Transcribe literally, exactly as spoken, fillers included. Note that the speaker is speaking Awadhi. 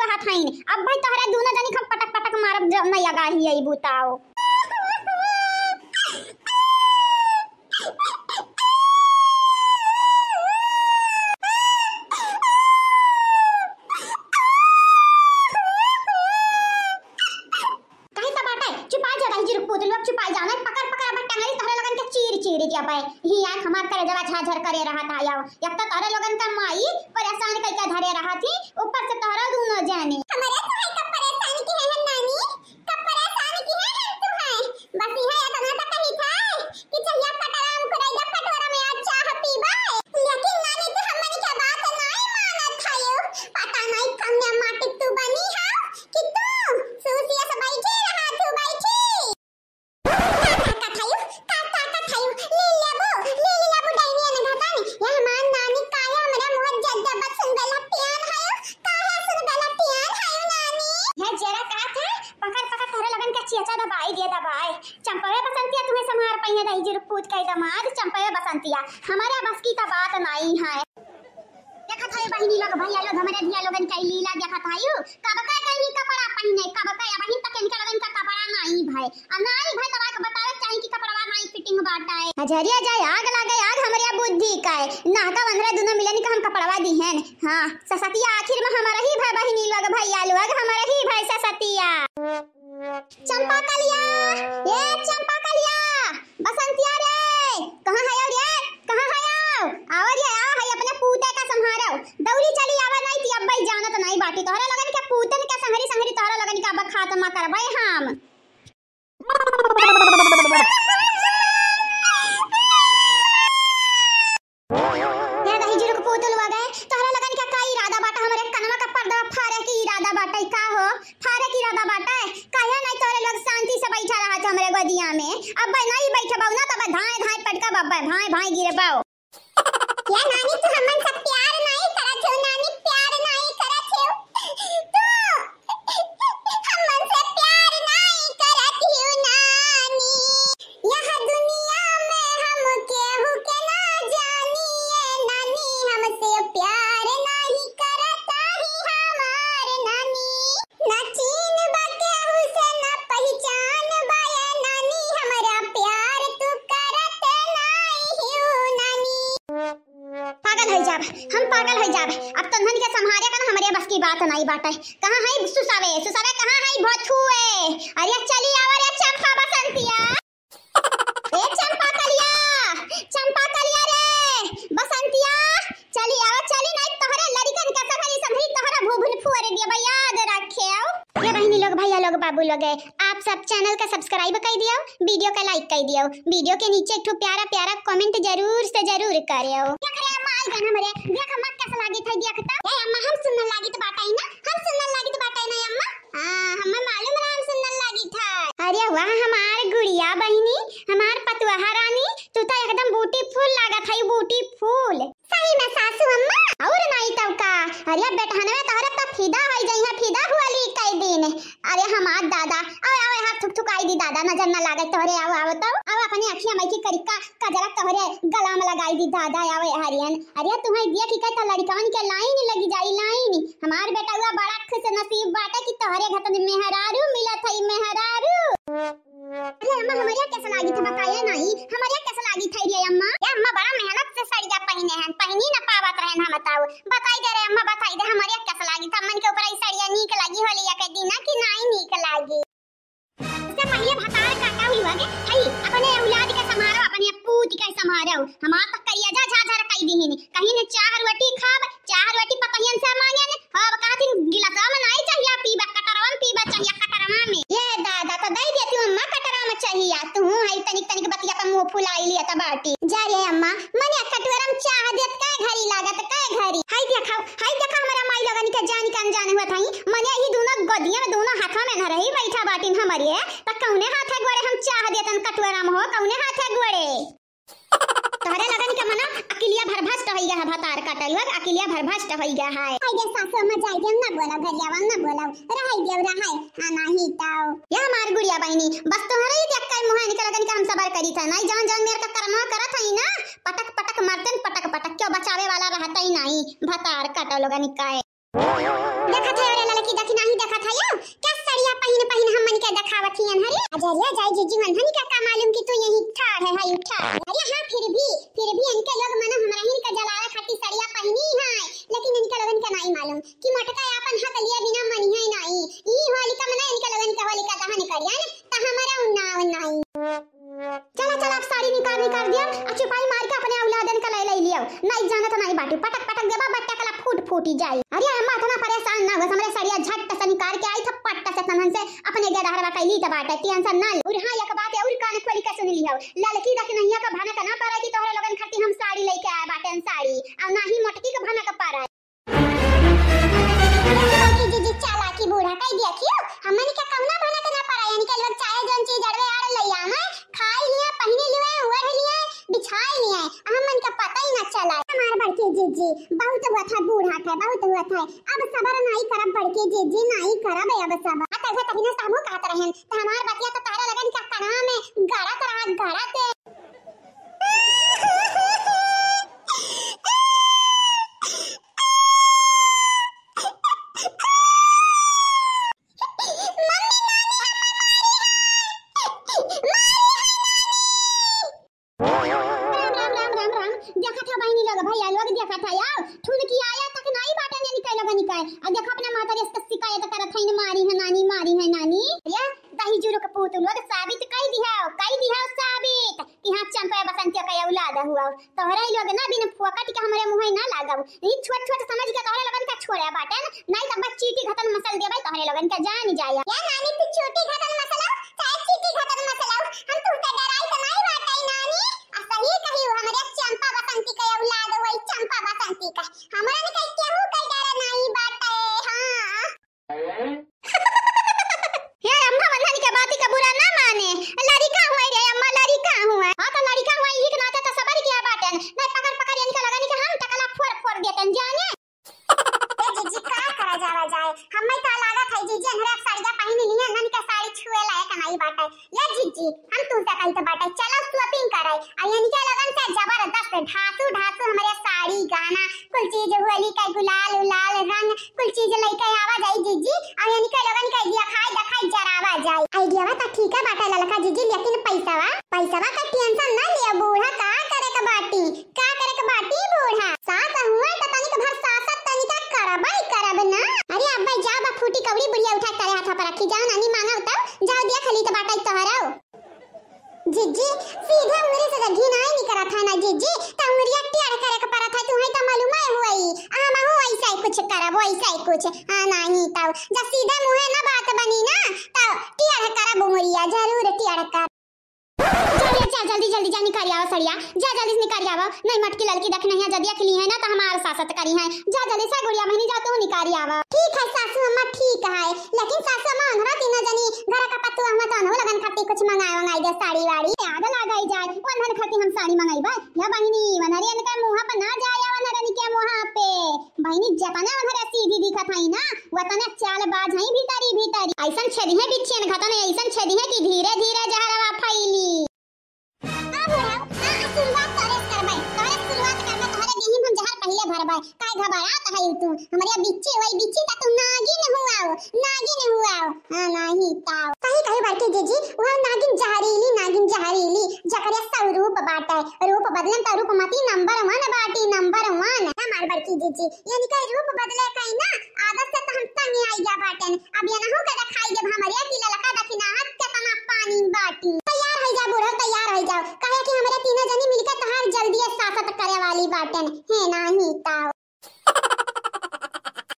कहत हईन। अब भाई तोहरे दूनो जनी के हम पटक पटक मारब, जब नहीं आगा ही आई बुताओ। कहीं तो बाटे, चुपाई जा रही जी, रुक, पूत लोग चुपाई जाओ, नहीं पकड़ पकड़ अब टंगरी तोहरे लोगन के चीर चीर जाबे। ही आँख हमार करे जवा झाझर करे रहत है, आओ। एक तो तोहरे लोगन का माई परेशान कइके धरे रहत ही, ऊपर से तोहरा दूनो जाने। हमरे तो है का परेशान की है नानी, का परेशान की है हम तो है। बस यह इतना तो कही था कि चहिया पटरा में खुदाई का कटोरा में आज चाह पीबे। लेकिन नानी तो हमन के बात नहीं मानत है। पता नहीं कौन माटी तू बनी है कि तू सूसिया से बैठी रहा तू बैठी। का, का, का कथायु? का, का कथायु? लीली लेबू, लीली लेबू डाइनिया ने घटन। यह मान नानी काहे हमरा मुँह जब जब सुन गलतियान हयो? काहे सुन गलतियान हयो नानी? यह जरा का था? पकड़, पकड़, तोहरे लगन का चियचा दबाई दे दबाई। चंपवे बसंतिया तुम्हें संभार पइहे दही जुर पूत के दमाद, चंपवे बसंतिया। हमारे बस की तो बात नहीं है। देखत है बहिनी लोग, भैया लोग, हमरे धिया लोगन के लीला देखत है यू। कब का कहीं कपड़ा पहिने, कब का अबहिन तक इनके लोगन का कपड़ा नाई भय। आ नाई भय तब आके बतावे चाही कि कपड़वा नाई fitting बाटे। हजरिया जाए आग लागे आग हमरे बुद्धि का है। ना का वनरे दुनो मिलन का हम कपड़वा दिहेन। हाँ, ससतिया आखिर में हमारा ही भय बहिनी लोग, भैया लोग, हमारा ही भय ससतिया। चंपा कलिया, ए चंपा कलिया, बसंतिया रे, कहाँ है रे, कहाँ है? आवा रे, आवा है अपने पूते का संभारो। दौरी चली आवा नहीं थी, अब भाई जानत नहीं बाटी। तोहरा लगन के पूतन के संहरी संहरी तोहरा लगन के अब खात्मा करबे हम। हे दही जुरुक पूतुल वगे, तोहरा लगन के का इरादा बाटा? हमरे कनवा का पर्दा फारे के इरादा बाटे का हो? फारे के इरादा बाटे? काहे नहीं तोहरे लोग शांति से बैठा रहा था हमरे गोदिया में? अब नहीं बैठबौ ना तब धाए धाए पटका बब्बा, भाए भाए गिरबौ। या नानी, तू हमन से प्यार नहीं करत हो नानी, प्यार नहीं करत हो। तू हमन से प्यार नहीं करत हो नानी। यह दुनिया में हम केहू के ना जानी, ए नानी, हमसे प्यार नहीं करत ही हमार नानी। ना चीन बा केहू से, ना पहिचान बा, ए नानी, हमरा प्यार तू करत नाई हियो, नानी। पागल होइ जाब, हम पागल होइ जाब। अब तन्हन के संभारे का ना हमरे बस की बात नाई बाटे। कहाँ है सुसावे? सुसावे कहाँ है भथुए? अरे चली आवा रे चंपा बसंतिया। ए चंपा कलिया, चंपा कलिया रे, बसंतिया, चली आवा, चली, नहीं तोहरे लड़िकन का संभरी संभरी तोहरा भूभुन फुअर दिया बा, याद रखे आओ। ये बहिनी लोग, भैया लोग, बाबू लोग है, आप सब channel का subscribe कर दियो, video का like कर दियो, video के नीचे एक ठो प्यारा प्यारा comment जरूर से जरूर करियो। देख रे अम्मा, आई गन हमरे, देख अम्मा कैसा लागी था, देख तो। ए अम्मा, हम सुंदर लागी तो बाटा ही ना, हम सुंदर लागी तो बाटा ही ना अम्मा। हाँ, हमें मालूम रहा हम सुंदर लागी था। अरे वाह हमार गुड़िया बहिनी, हमार पतुआ रानी, तू तो एकदम beautiful लागत है, beautiful। सही में सासू अम्मा। और नहीं तब का, अरे बेटहनवे तोहरे तो फिदा होइ जइहे, फिदा हुआ ली कई दिन। अरे हमार दादा, आवे आवे हाथ थुक थुकाई दी दादा, नजर न लागे तोहरे, आओ आओ तो, आओ अपनी अखियां में की करिका कजरा तोहरे गला में लगाई दी दादा, आवे हरियन। अरे तुम्हें दिया कि कहता लड़िकवन के line लगी जाई line। हमार बेटउआ बड़ा खुश नसीब बाटे कि तोहरे घतन मेहरारू मिलत हई मेहरारू। अरे अम्मा, हमरिया कैसा लागी था बताए नहीं, हमरिया कैसा लागी था रे अम्मा? ये अम्मा बड़ा मेहनत से सड़िया पहिने हैं, पहिनी न पावत रहन हम बताओ। बताई दे रे अम्मा, बताई दे हमरिया कैसा लागी था, मन के ऊपर ई सड़िया नीक लागी होली या कह दी ना कि नाई नीक लागी। इससे पहले भतार काटा हुई होगे, हई, अपने औलाद के संभारो, अपने पूत के संभारो। हमार तक करिया जा झाझर कई दिहिन। कहीं ने चाह रोटी खाब, चाह रोटी पतहियन से मांगे ने, अब कहतिन गिलासवा में नाई चाहिए पीबा, कटरवा में पीबा चाहिए, कटरवा में। ये दादा, तो दई देती हूँ अम्मा, कटरवा में चाहिए। तू हई तनिक तनिक बतिया पे मुंह फुलाई लिया त बाटी। जा रे अम्मा, मने कटोरा में चाह देत कै घड़ी लागत, कै घड़ी। हाय देखा, हाय देखा, हमरा माई लोगन के जान के अनजान हुआ थाई। मने ही दोनों गोदिया में, दोनों हाथवा में न रही, बैठा बाटिन हमरे। त कौने हाथे गोड़े हम चाह देतन कटोरा में हो, कौने हाथे गोड़े? तोहरे लोगन के मना अकिलिया भरभस्ट होइ गया है, भतार काटल हुआ, अकिलिया भरभस्ट होइ गया है। हाय दे सासू अम्मा, जाई दे, ना बोलाओ, घरियावा ना बोलाओ, रहाई दे, रहाई, हाँ, नाही ताओ। ये हमार गुड़िया बहिनी, बस तोहरे ही देख के मुँह इनके लोगन के हम सबर करी था, नहीं जौन जौन मेर का कर्मा करत हई ना, पटक पटक मरतन, पटक पटक, क्यों बचावे वाला रहता ही नहीं, भतार काटल लोगन का है। देखत है, अरे ललकी दखिनही देखत है यो, क्या सड़िया पहिन पहिन हमन के देखावत हियन हरे। अजरिया जाई जीजी, उन्हन का का मालूम कि तू यहीं ठाड़ है, है ठाड़। अरे हाँ, फिर भी, फिर भी इनके लोग मनो हमरहिन का जलावे खातिर सड़िया पहिनी है, लेकिन इनके लोगन का नाहीं मालूम कि मोटका आपन हक लिए बिना मनिहे नाहीं। ई होलिका मना इनके लोगन के होलिका दहन करियन, त हमरा उन्नाव नाहीं। चला, चला, अब साड़ी निकार, निकार दिया, आ चुपाई मार के अपने औलादन का लै, लै लियो। नाहीं जानत नाहीं बाटू, पटक, पटक देबा, बट्टा कला फूट, फूटी जाई। अरे अम्मा, इतना परेशान ना हो, हमरे सड़िया झट से निकार के आई था, पट्टा से तनहन से अपने गेदहरवा कैली त बाटे, tension ना ले। और हाँ, एक बात और कान खोली के सुन लियो, ललकी दखिनहिया का भनक ना पड़े कि तोहरे लोगन खातिर हम साड़ी लेके आए बाटे, साड़ी, और ना ही मोटकी का भनक पड़े। चालाकी जीजी, चालाकी बूढ़ा, कही देखियो, हमन के कौना भनक ना पड़ा, इनके लोग चाहे जौन चीज अड़वे आड़ ले आवे, खाई लिए, पहिनी लिए, ओढ़ लिए, बिछाई लिए, हमन के पता ही ना चला। हमार बड़की जीजी, बहुत हुआ था बूढ़ा था, बहुत हुआ था, अब सबर नाहीं करब बड़की जीजी, नाहीं करब अब सबर। आ तैसे तभी ना सामू कहत रहन, त हमार बतिया तो तहरे लगन का कनवा में गड़त रहा, गड़त। राम, राम, राम, राम, राम। देखत हो बहिनी लोग, भैया लोग देखत है, आओ। ठुनकी आया तक नाहीं बाटे ने निकाय लोग निकाय। आ देखो अपने माता रे से शिकायत करत है, मारी है नानी, मारी है नानी। या दही जुरु के पूत लोग साबित कई दिहाओ, कई दिहाओ साबित कि हाँ चंपा बसंती का औलाद हुआ। तोहरे लोग ना बिन फोकट के हमरे मुँहे ना लागब। ई छोट छोट समझ के तोहरे लोगन का छोड़े बाटेन, नाहीं त बस चीटी घतन मसल देबै तोहरे लोगन का जान जाया। या नानी तू चीटी घतन मसलो, चाहे चीटी घतन मसलो, हम तुमसे डराई त नाहीं बाटे नानी। आ सही कही हमरे चंपा बसंती का औलाद वही चंपा बसंती का। हमरा ने कही केहू का डर नाहीं बाटे। हाँ। हे अम्मा, वन्हन के बाती का बुरा ना माने। लड़िका हुआ रे अम्मा, लड़िका हुआ। हाँ, तो लड़िका हुआ, यही के नाते तो सबर किया बाटेन। नहीं पकड़ पकड़ इनका लगा नहीं कि हम टकला फोड़ फोड़ देतेन जाने। ए जीजी, का करा जावा जाए? हमें तो लागत है जीजी, हमरा साड़िया पहिन लिया, नन के साड़ी छुए लायक नाहीं बाटे। या जीजी, हम तुमसे कही तो बाटे, चलो shopping करे। आ इनके लोगन से जबरदस्त ढासू ढासू हमरे साड़ी, गहना, कुल चीज, होली का गुलाल उलाल, रंग, कुल चीज लइके आवा जाई जीजी। आ इनके लोगन के दिया खाए देखाए जरावा जाई। Idea वा तो ठीक है बाटे ललका जीजी, लेकिन पैसावा, पैसावा का tension ना लिया बूढ़ा, का करे के बाटी, का करे के बाटी बूढ़ा। सास हुआ तो तनिक भर सासत तनिका करबै करब ना। अरे अब्बा जाओ बा फूटी कौड़ी बुढ़िया उठा के तोरे हाथ पर रखी, जाओ नानी मांगा उताओ, जाओ दिया खली तो बाटा तोहराओ। जीजी, सीधे उंगली से जब घिनाई निकरत है ना जीजी, त उंगलिया टेढ़ करे के परत है, तुहैं त मालूम है हुई। हमहू ऐसा ही कुछ करब, ऐसा ही कुछ। हाँ, नाहीं तब जब सीधे मुँहे ना बात बनी ना, तब टेढ़ करब उंगलिया, जरूर टेढ़ कर। जा रे, जा जल्दी जल्दी जा निकाल आवा सड़िया, जा जल्दी से निकाल आवा। नहीं मोटकी ललकी दखिनहिया जदिया खिली है ना त हमार सासत करी है। जा जल्दी से गुड़िया बहिनी जा तू निकाल आवा। ठीक है सासू अम्मा, ठीक है। लेकिन सासू अम्मा, उन्हरा तीनों जनी घर का पतुआ हुआ तो उन्हों लगन खातिर कुछ मंगाए वंगाई दे, साड़ी वाड़ी। आग लगाई जाए, उन्हन खातिर हम साड़ी मंगाई बा। या बहिनी, उन्हरे इनका मुँह पे ना जाए, उन्हरन के मुँह पे। बहिनी, जतना उन्हरे सीधी दिखत हई ना, वतने चालबाज हई भीतरी भीतरी। ऐसन छेदी है बिच्छियन घतन, ऐसन छेदी है कि धीरे धीरे जहरवा फैली। अब रहो, हाँ, शुरुआत तोरे से करबै, तोरे से शुरुआत करबै, तोहरे देही में हम जहर पहिले भरबै। काहे घबरात है तू? हमरे बिच्ची वही बिच्ची का तू नागिन हुआओ, नागिन हुआओ। हाँ, नाहीं ताओ। कही, कही बड़की जीजी, वह नागिन जहरीली, नागिन जहरीली, जकरे सौ रूप बाटे, रूप बदलन त रूपमती number one बाटी, number one। हमार बड़की जीजी, इनका रूप बदले का ही ना, आदत से तो हम तंग आई गया बाटेन। अब ये नहु के देखाई देब हमरे कि ललका दखिनाहत केतना पानी बाटी। तैयार हो जा बूढ़ो, तैयार हो जाओ, काहे कि हमरे तीनों जनी मिलके तोहार जल्दी सासत करे वाली बाटेन। हे नाहीं ताओ।